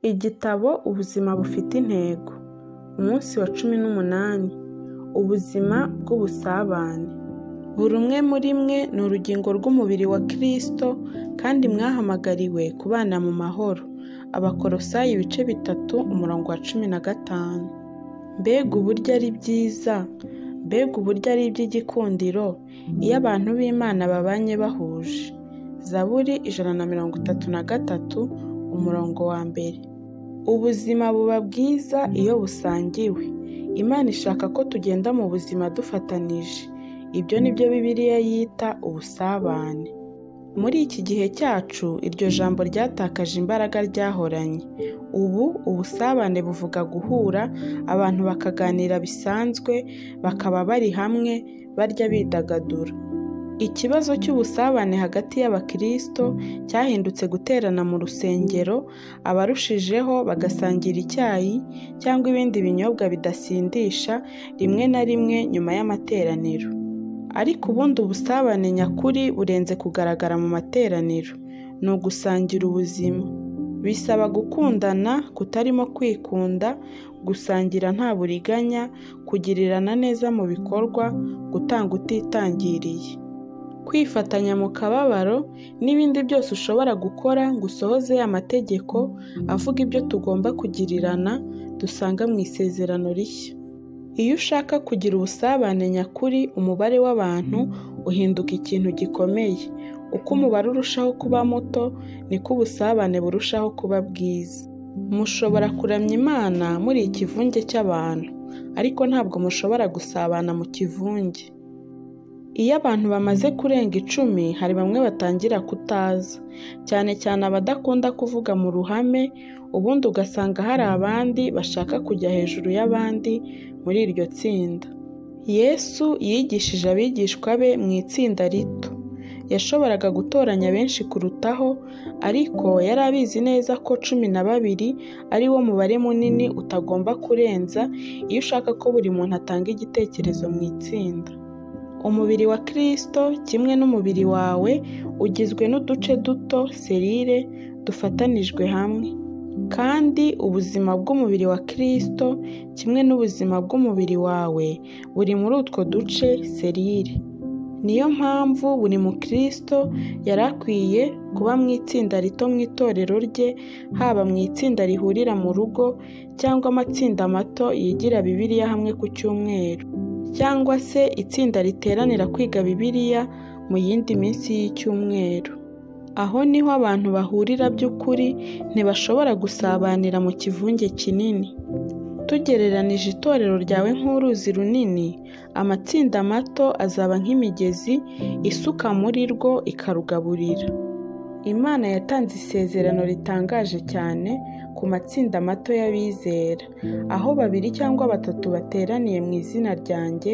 Igitabo Ubuzima bufite intego. Umunsi wa 18. Ubuzima bw'ubusabane. Buri umwe muri mwe ni urugingo rw'umubiri wa Kristo kandi mwahamagariwe kubana mu mahoro. Abakolosayi ibice 3 umurongo wa 15. Mbega uburyo ari byiza, mbega uburyo ari iby'igikundiro iyo abantu b'Imana babanye bahuje. Zaburi 133 umurongo wa 1. Ubuzima buba bwiza iyo busangiwe. Imana ishaka ko tugenda mu buzima dufatanije. Ibyo ni byo Bibiliya yita ubusabane. Muri iki gihe cyacu, iryo jambo ryatakaje imbaraga ryahoranye. Ubu ubusabane buvuga guhura, abantu bakaganira bisanzwe, bakaba bari hamwe, barya bidagadura. Ikibazo cy'ubusabane hagati y'Abakristo cyahindutse guterana mu rusengero, abarushijeho bagasangira icyayi cyangwa ibindi binyobwa bidasindisha rimwe na rimwe nyuma y'amateraniro. Ariko ubundi ubusabane nyakuri burenze kugaragara mu materaniro, ni ugusangira ubuzima. Bisaba gukundana kutarimo kwikunda, gusangira nta buriganya, kugirirana neza mu bikorwa, gutanga utitangiriye, kwifatanya mu kababaro n'ibindi byose ushobora gukora ngo usohoze amategeko avuga ibyo tugomba kugirirana dusanga mu isezerano rishya. Iyo ushaka kugira ubusabane nyakuri, umubare w'abantu uhinduka ikintu gikomeye. Uko umubare urushaho kuba muto, niko ubusabane burushaho kuba bwiza. Mushobora kuramya Imana muri ikivunge cy'abantu, ariko ntabwo mushobora gusabana mu kivunge. Iyo abantu bamaze kurenga 10, hari bamwe batangira kutaza, cyane cyane abadakunda kuvuga mu ruhame, ubundi ugasanga hari abandi bashaka kujya hejuru y'abandi muri iryo tsinda. Yesu yigishije abigishwa be mu itsinda rito. Yashoboraga gutoranya benshi kurutaho, ariko yari abizi neza ko 12 ari wo mubare munini utagomba kurenza iyo ushaka ko buri muntu atanga igitekerezo mu itsinda. Umubiri wa Kristo kimwe n'umubiri wawe ugizwe n'uduce duto serire dufatanijwe hamwe. Kandi ubuzima bw'umubiri wa Kristo kimwe n'ubuzima bw'umubiri wawe buri muri utwo duce serire. Niyo mpamvu buri mukristo yari akwiye kuba mu itsinda rito mu itorero rye, haba mu itsinda rihurira mu rugo cyangwa amatsinda mato yigira Bibiliya hamwe ku cyumweru, cyangwa se itsinda riteranira kwiga Bibiliya mu yindi minsi y'icyumweru. Aho niho abantu bahurira by'ukuri, ntibashobora gusabanira mu kivunge kinini. Tugereranije itorero ryawe nk'uruzi runini, amatsinda mato azaba nk'imigezi isuka muri rwo ikarugaburira. Imana yatanze isezerano ritangaje cyane ku matsinda mato y'abizera, aho 2 cyangwa 3 bateraniye mu izina ryanjye,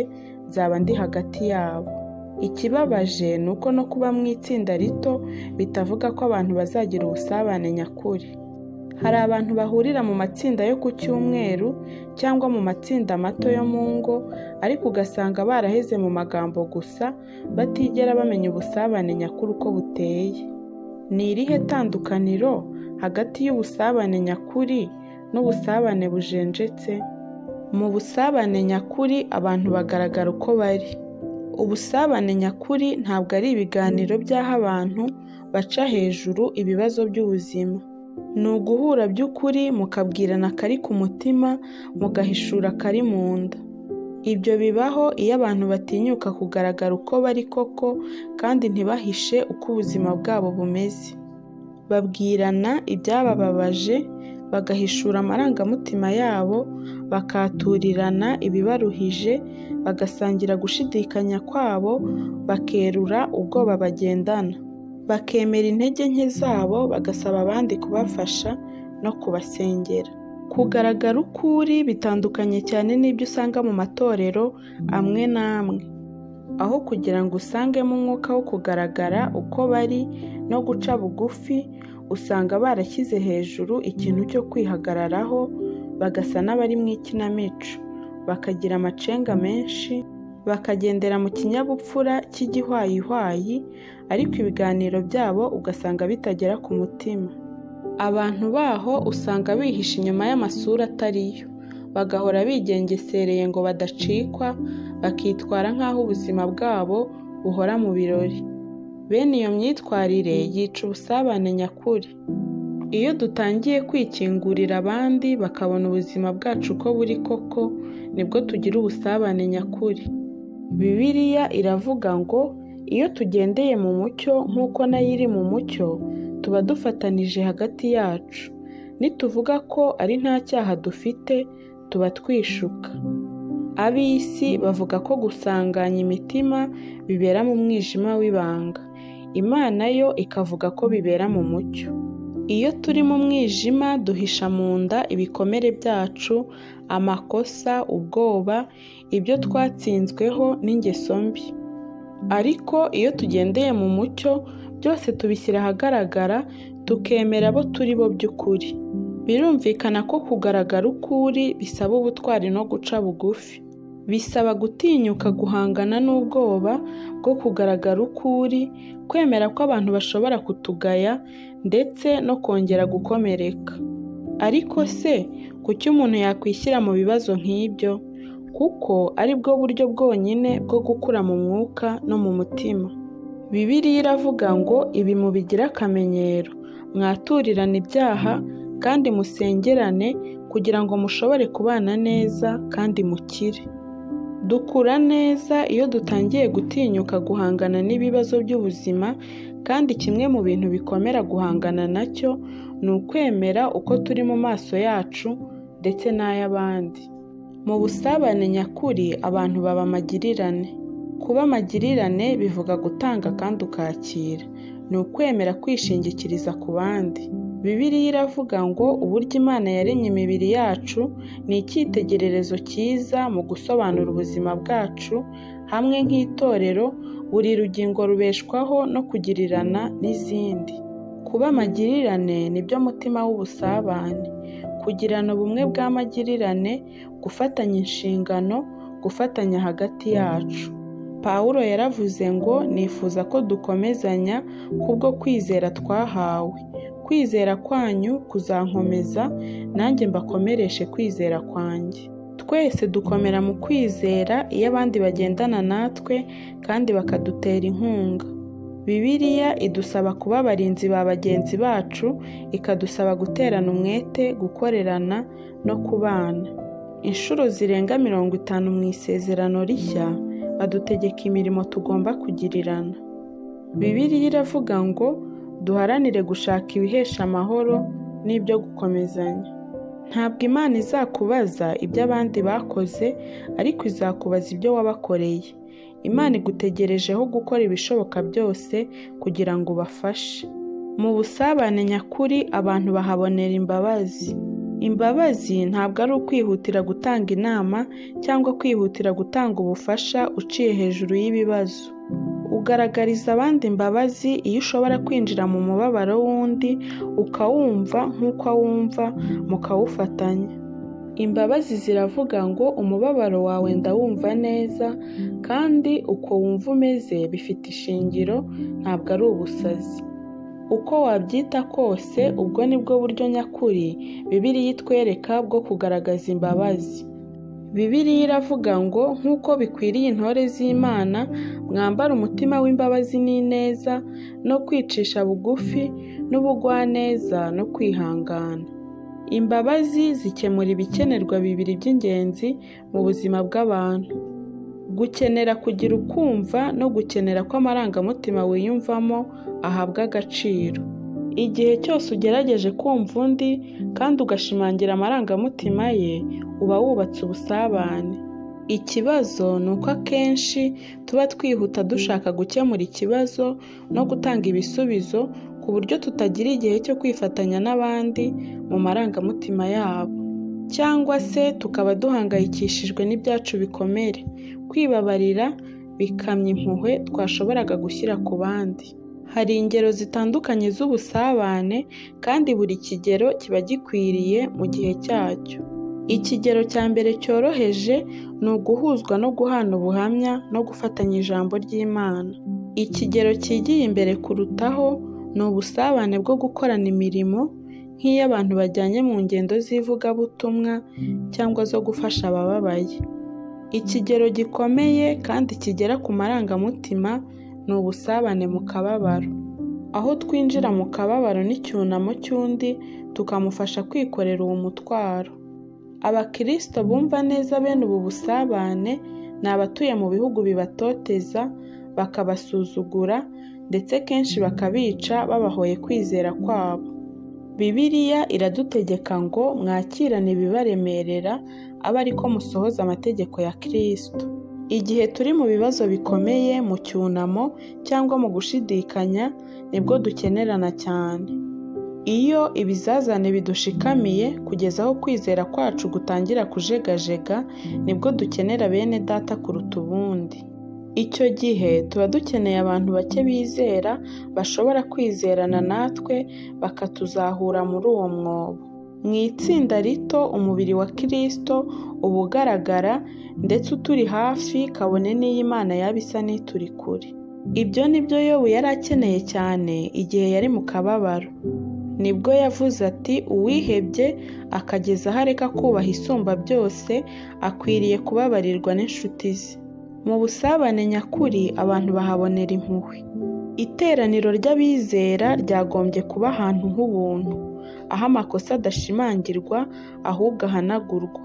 nzaba ndi hagati yabo. Ikibabaje ni uko no kuba mu itsinda rito bitavuga ko abantu bazagira ubusabane nyakuri. Hari abantu bahurira mu matsinda yo ku cyumweru cyangwa mu matsinda mato yo mu ngo, ariko ugasanga baraheze mu magambo gusa, batigera bamenya ubusabane nyakuri uko buteye. Ni irihe tandukaniro hagati y'ubusabane nyakuri n'ubusabane bujenjetse? Mu busabane nyakuri abantu bagaragara uko bari. Ubusabane nyakuri ntabwo ari ibiganiro by'aho abantu baca hejuru ibibazo by'ubuzima. Ni uguhura by'ukuri mukabwirana akari ku mutima, mugahishura akari mu nda. Ibyo bibaho iyo abantu batinyuka kugaragara uko bari koko kandi ntibahishe uko ubuzima bwabo bumeze. Babwirana ibyabababaje, bagahishura amarangamutima yabo, bakaturirana ibibaruhije, bagasangira gushidikanya kwabo, bakerura ubwoba bagendana, bakemera intege nke zabo, bagasaba abandi kubafasha no kubasengera. Kugaragara uko uri bitandukanye cyane n'ibyo usanga mu matorero amwe n'amwe. Aho kugira ngo usangemo umwuka wo kugaragara uko bari no guca bugufi, usanga barashyize hejuru ikintu cyo kwihagararaho, bagasa n'abari mu ikinamico, bakagira amacenga menshi, bakagendera mu kinyabupfura cy'igihwayihwayi, ariko ibiganiro byabo ugasanga bitagera ku mutima. Abantu baho usanga bihisha inyuma y'amasura atariyo, bagahora bigengesereye ngo badacikwa, bakitwara nk'aho ubuzima bwabo buhora mu birori. Bene iyo myitwarire yica ubusabane nyakuri. Iyo dutangiye kwikingurira abandi bakabona ubuzima bwacu uko buri koko, nibwo tugira ubusabane nyakuri. Bibiliya iravuga ngo iyo tugendeye mu mucyo nk'uko nayo iri mu mucyo, tuba dufatanije hagati yacu. Nituvuga ko ari nta cyaha dufite, tuba twishuka. Ab'isi bavuga ko gusanganya imitima bibera mu mwijima w'ibanga. Imana yo ikavuga ko bibera mu mucyo. Iyo turi mu mwijima duhisha mu nda ibikomere byacu, amakosa, ubwoba, ibyo twatsinzweho n'ingeso mbi. Ariko iyo tugendeye mu mucyo, byose tubishyira ahagaragara, tukemera abo turi bo by'ukuri. Birumvikana ko kugaragara uko uri bisaba ubutwari no guca bugufi. Bisaba gutinyuka guhangana n'ubwoba bwo kugaragara uko uri, kwemera ko abantu bashobora kutugaya, ndetse no kongera gukomereka. Ariko se kuki umuntu yakwishyira mu bibazo nk'ibyo? Kuko ari bwo buryo bwonyine bwo gukura mu mwuka no mu mutima. Bibiliya iravuga ngo ibi mubigire akamenyero, mwaturirane ibyaha kandi musengerane kugira ngo mushobore kubana neza kandi mukire. Dukura neza iyo dutangiye gutinyuka guhangana n'ibibazo by'ubuzima, kandi kimwe mu bintu bikomera guhangana nacyo ni ukwemera uko turi mu maso yacu ndetse n'ay'abandi. Mu busabane nyakuri abantu baba magirirane. Kuba magirirane bivuga gutanga kandi ukakira. Ni ukwemera kwishingikiriza ku bandi. Bibiliya iravuga ngo uburyo Imana yaremye imibiri yacu ni icyitegererezo cyiza mu gusobanura ubuzima bwacu, hamwe nk'itorero buri rugingo rubeshwaho no kugirirana n'izindi. Kuba magirirane nibyo mutima w'ubusabane. Kugirana ubumwe bwa magirirane, gufatanya inshingano, gufatanya hagati yacu. Pawulo yaravuze ngo nifuza ko dukomezanya kubwo kwizera twahawe. Kwizera kwanyu kuzankomeza, nanjye mbakomereshe kwizera kwanjye. Twese dukomera mu kwizera iyo abandi bagendana natwe kandi bakadutera inkunga. Bibiliya idusaba kuba abarinzi ba bagenzi bacu, ikadusaba guterana umwete, gukorerana no kubana. Inshuro zirenga 50 mu Isezerano Rishya badutegeka imirimo tugomba kugirirana. Bibiliya iravuga ngo duharanire gushaka ibihesha amahoro n'ibyo gukomezanya. Ntabwo Imana izakubaza ibyo abandi bakoze, ariko izakubaza ibyo wabakoreye. Imana igutegerejeho gukora ibishoboka byose kugira ngo ubafashe. Mu busabane nyakuri abantu bahabonera imbabazi. Imbabazi ntabwo ari ukwihutira gutanga inama cyangwa kwihutira gutanga ubufasha uciye hejuru y'ibibazo. Ugaragariza abandi imbabazi iyo ushobora kwinjira mu mubabaro w'undi, ukawumva nk'uko awumva, mukawufatanya. Imbabazi ziravuga ngo umubabaro wawe ndawumva neza, kandi uko wumva umeze bifite ishingiro, ntabwo ari ubusazi. Uko wabyita kose, ubwo nibwo buryo nyakuri Bibiliya itwereka bwo kugaragaza imbabazi. Bibiliya iravuga ngo nk'uko bikwiriye intore z'Imana, mwambare umutima w'imbabazi n'ineza, no kwicisha bugufi, n'ubugwaneza no kwihangana. Imbabazi zikemura ibikenerwa bibiri by'ingenzi mu buzima bw'abantu: gukenera kugira ukumva no gukenera ko amarangamutima wiyumvamo ahabwa agaciro. Igihe cyose ugerageje kumva undi kandi ugashimangira amarangamutima ye, uba wubatse ubusabane. Ikibazo ni uko akenshi tuba twihuta dushaka gukemura ikibazo no gutanga ibisubizo, ku buryo tutagira igihe cyo kwifatanya n'abandi mu marangamutima yabo, cyangwa se tukaba duhangayikishijwe n'ibyacu bikomere. Kwibabarira bikamya impuhwe twashoboraga gushyira ku bandi. Hari ingero zitandukanye z'ubusabane, kandi buri kigero kiba gikwiriye mu gihe cyacyo. Ikigero cya mbere cyoroheje ni uguhuzwa no guhana ubuhamya no gufatanya ijambo ry'Imana. Ikigero cyigiye imbere kurutaho ni ubusabane bwo gukorana imirimo nk'iyo abantu bajyanye mu ngendo z'ivugabutumwa cyangwa zo gufasha abababaye. Ikigero gikomeye kandi kigera ku marangamutima ni ubusabane mu kababaro, aho twinjira mu kababaro n'icyunamo cy'undi tukamufasha kwikorera uwo mutwaro. Abakristo bumva neza bene ubu busabane ni abatuye mu bihugu bibatoteza, bakabasuzugura ndetse kenshi bakabica babahoye kwizera kwabo. Bibiliya iradutegeka ngo mwakirane ibibaremerera, abe ariko musohoza amategeko ya Kristo. Igihe turi mu bibazo bikomeye, mu cyunamo cyangwa mu gushidikanya, nibwo dukenerana cyane. Iyo ibizazane bidushikamiye kugeza aho kwizera kwacu gutangira kujegajega, nibwo dukenera bene data kuruta ubundi. Icyo gihe tuba dukeneye abantu bake bizera, bashobora kwizerana natwe bakatuzahura muri uwo mwobo. Mu itsinda rito, umubiri wa Kristo uba ugaragara ndetse uturi hafi, kabone n'iyo Imana yaba isa n'ituri kure. Ibyo ni byo Yobu yari akeneye cyane igihe yari mu kababaro. Nibwo yavuze ati: uwihebye akageza aho areka kubaha Isumba byose, akwiriye kubabarirwa n'inshuti ze. Mu busabane nyakuri abantu bahabonera impuhwe. Iteraniro ry'abizera ryagombye kuba ahantu h'ubuntu, aho amakosa adashimangirwa ahubwo ahanagurwa.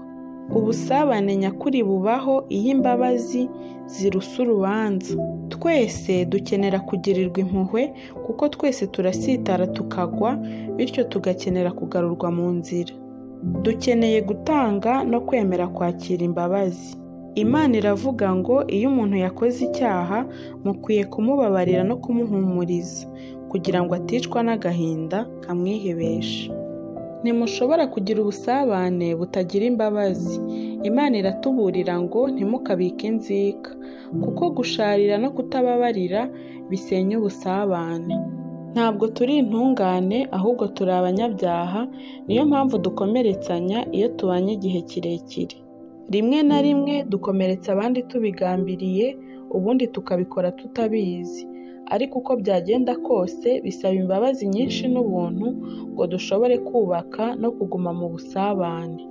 Ubusabane nyakuri bubaho iyo imbabazi zirusa urubanza. Twese dukenera kugirirwa impuhwe kuko twese turasitara tukagwa, bityo tugakenera kugarurwa mu nzira. Dukeneye gutanga no kwemera kwakira imbabazi. Imana iravuga ngo iyo umuntu yakoze icyaha, mukwiye kumubabarira no kumuhumuriza, kugira ngo aticwa n'agahinda kamwihebesha. Ntimushobora kugira ubusabane butagira imbabazi. Imana iratuburira ngo ntimukabike inzika, kuko gusharira no kutababarira bisenya ubusabane. Ntabwo turi intungane, ahubwo turi abanyabyaha, niyo mpamvu dukomeretsanya iyo tubanye igihe kirekire. Rimwe na rimwe dukomeretsa abandi tubigambiriye, ubundi tukabikora tutabizi. Ariko uko byagenda kose, bisaba imbabazi nyinshi n'ubuntu ngo dushobore kubaka no kuguma mu busabane.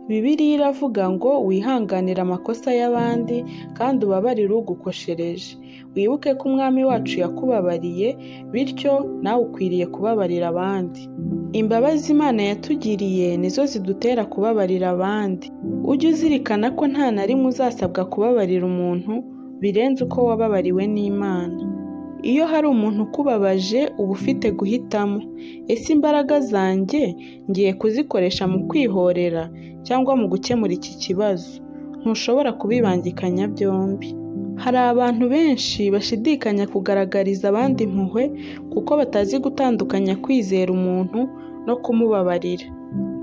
Bibiliya iravuga ngo wihanganire amakosa y'abandi kandi ubabarire ugukoshereje. Wibuke ko Umwami wacu yakubabariye, bityo nawe ukwiriye kubabarira abandi. Imbabazi Imana yatugiriye nizo zidutera kubabarira abandi. Ujye uzirikana ko nta na rimwe uzasabwa kubabarira umuntu birenze uko wababariwe n'Imana. Iyo hari umuntu ukubabaje, uba ufite guhitamo: ese imbaraga zanjye ngiye kuzikoresha mu kwihorera cyangwa mu gukemura iki kibazo? Ntushobora kubibangikanya byombi. Hari abantu benshi bashidikanya kugaragariza abandi impuhwe kuko batazi gutandukanya kwizera umuntu no kumubabarira.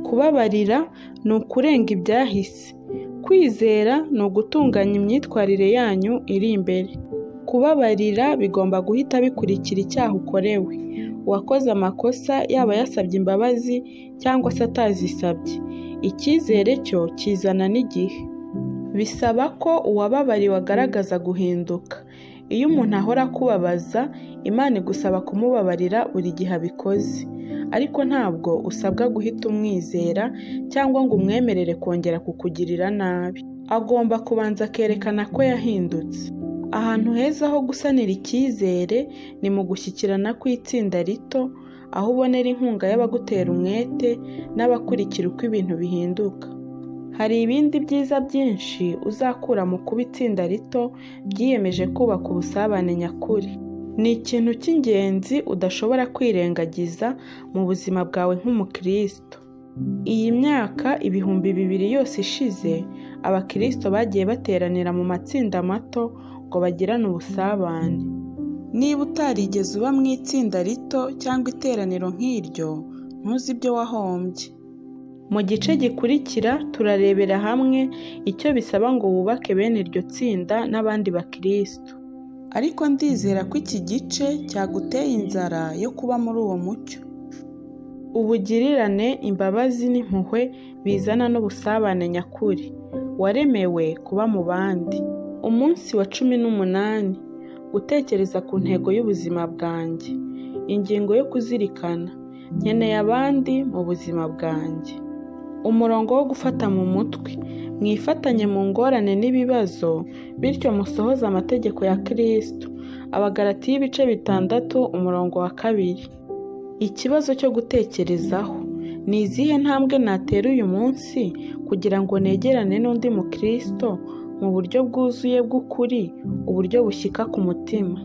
Kubabarira ni ukurenga ibyahise. Kwizera ni ugutunganya imyitwarire yanyu iri imbere. Kubabarira bigomba guhita bikurikira icyaha ukorewe. Uwakoze amakosa yaba yasabye imbabazi cyangwa se atazisabye, icyizere cyo kizana n'igihe. Bisaba ko uwababariwe agaragaza guhinduka. Iyo umuntu ahora akubabaza, Imana igusaba kumubabarira buri gihe abikoze. Ariko ntabwo usabwa guhita umwizera cyangwa ngo umwemerere kongera kukugirira nabi. Agomba kubanza akerekana ko yahindutse. Ahantu heza ho gusanira icyizere ni mu gushyikirana kw'itsinda rito, aho ubonera inkunga y'abagutera umwete n'abakurikira uko ibintu bihinduka. Hari ibindi byiza byinshi uzakura mu kuba itsinda rito ryiyemeje kubaka ubusabane nyakuri. Ni ikintu cy'ingenzi udashobora kwirengagiza mu buzima bwawe nk'umukristo. Iyi myaka 2000 yose ishize, abakristo bagiye bateranira mu matsinda mato ngo bagirane ubusabane. Niba utarigeze uba mu itsinda rito cyangwa iteraniro nk'iryo, ntuzi ibyo wahombye. Mu gice gikurikira turarebera hamwe icyo bisaba ngo wubake bene iryo tsinda n'abandi bakristo. Ariko ndizera ko iki gice cyaguteye inzara yo kuba muri uwo mucyo. Ubugirirane, imbabazi n'impuhwe bizana n'ubusabane nyakuri. Waremewe kuba mu bandi. Umunsi wa 18, gutekereza ku ntego y'ubuzima bwanjye. Ingingo yo kuzirikana: Nkeneye abandi mu buzima bwanjye. Umurongo wo gufata mu mutwe: mwifatanye mu ngorane n'ibibazo, bityo musohoze amategeko ya Kristo. Abagalatiya ibice 6 umurongo wa 2. Ikibazo cyo gutekerezaho: ni izihe ntambwe natera uyu munsi kugira ngo negerane n'undi mukristo mu buryo bwuzuye bw'ukuri, uburyo bushyika ku mutima?